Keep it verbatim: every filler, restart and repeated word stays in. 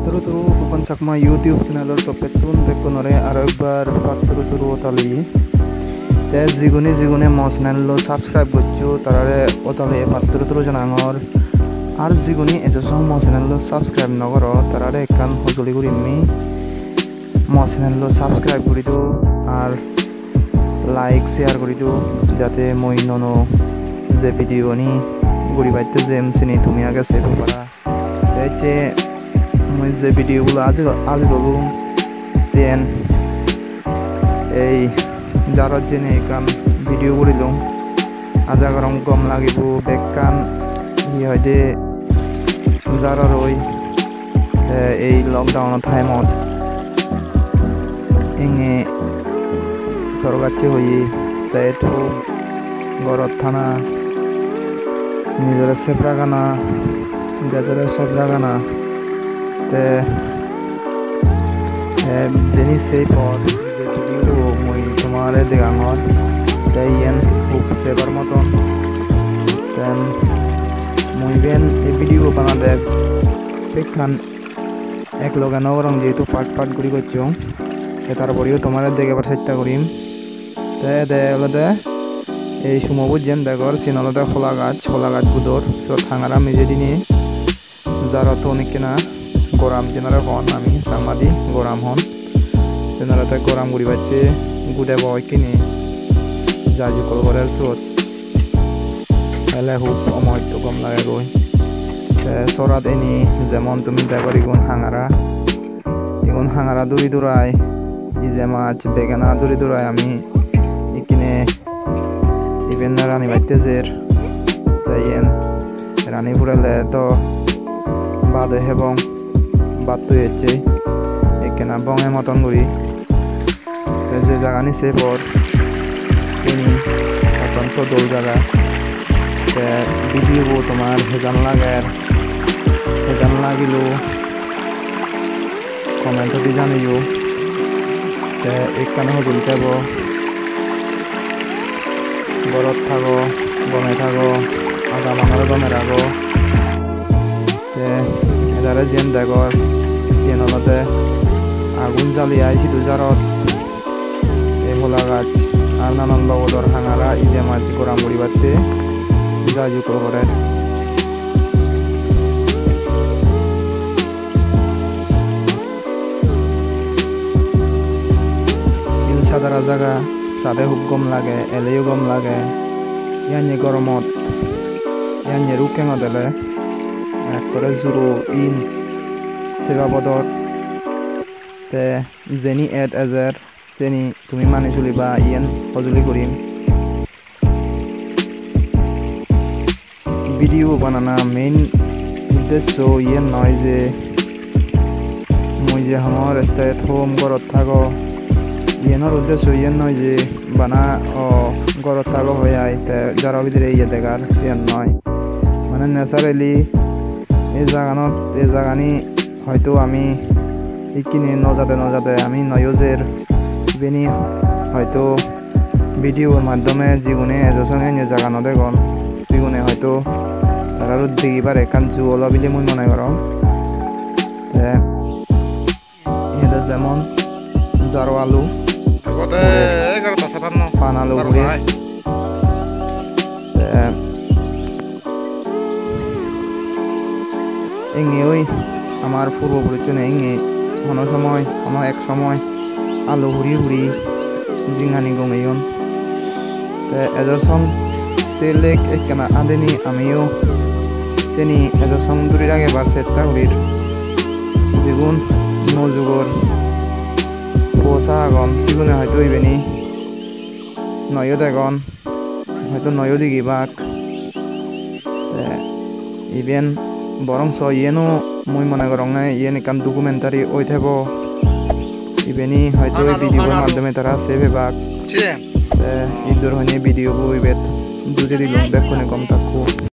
Turu turu Bhupen Chakma YouTube channel-or toppettun bekkunore aro ekbar patturu turu otali. Te jigune jigune mo channel-lo subscribe goccho, tarare otali patturu turu janangor. Ar jigune ejo song mo channel-lo subscribe no goro, tarare ekkan hojoli gurimmi, mo channel-lo subscribe guri do, ar like, share guri do, jate mui nuo nuo je video-ani guribatte jem, sini tumi age sei pei para. Te ecche mui je video gulo aji, aji gogong, siyen ei jarot jeinei ekkan video gurilung. Aja gorong gom lagibo bekkan, hi hoide, jaroroi. Te ei lockdown-o time-ot inge sorkacche hoye stay at home, gorot thana, nijore safe ragana, dejore safe ragana. Te, te jeni sei por je video mui tomare degangor, te iyen hub sebar moton. Then mui iben ei video banade bekkan ek loge no gorong, jehetu part part guri gocchong. Te tar poreyo tomare degebar chesta gurim. Te ede olode ei sumo bojjen degor, siyen olode hola gaj, hola gaj gudor, siyot hangara mije dinei. Jaro ton ekkena goram, jenare hon ami Changmadi goram hon. Jenare te goram guribatte gudebo ekkene jai jukkol gorer siyot. Ele hub omoitto gom lagegoi. Te sorat eni jemon tumi degor igun hangara. Igun hangara duri durai, ije mach, begena duri durai ami ikkine iben rani batte jer. Te iyen rani purele do bado hebong, batto ecche ekkena bonge moton guri. Te je jagani se por, sini ottonto dol jaga. Te video bo tomar hejan lager, hejan lagilo, comment odi janeyo. Te ekkan hojoli tebo, gorot thago, gome thago, agamanore gome rago. Te edare jiyen degor, siyen olode agun jali ai sidu jarot. Ei hola gaj ar nanan logodor hangara ije mach goram guribatte jai jukkol gorer. Sil sadara jaga, sade hub gom lage, eleyo gom lage. Iyanye goromot, iyanye rukkengot ele ekkore juro in seba bodor. Te jeni et ejer, seni tumi mani suliba, iyen hojoli gurim. Video banana main uddesho iyen noi je mui je hongor stay at home, gorot thago. Iyenor uddesho iyen noi je bana o gorot thago hoi ai, te jaro bidire iye degar, siyen noi. Mane naturally ei jaganot, ei jagani hoito ami ikkine no jade no jade ami noyo jer. Ibeni hoito video maddhome jigune ejo songe ene jaga no degon, sigune hoito tararo degibare ekkan ju olo bile mui mone gorong. Te iyot jemon jaro alu, pan alu guri. Te inge oi amar purbo puruchune inge hono somoy, hono ek somoy alu huri huri jingani gongeyon. Te ejo song se lake ekkena adeni amiyo seni ejo song duri ragebar chesta gurir. Jigun nuo jugor puo sa agon, sigune hoito ibeni noyo degon, hoito noyo digibak. Te iben borongso iyeno mui mone goronge iyen ekkan documentary oi thebo. Ibeni hoito ei video-r maddhome tara sei pebak. Te iddur hoine video bo ibet duje dilung, bekkune gom thakko.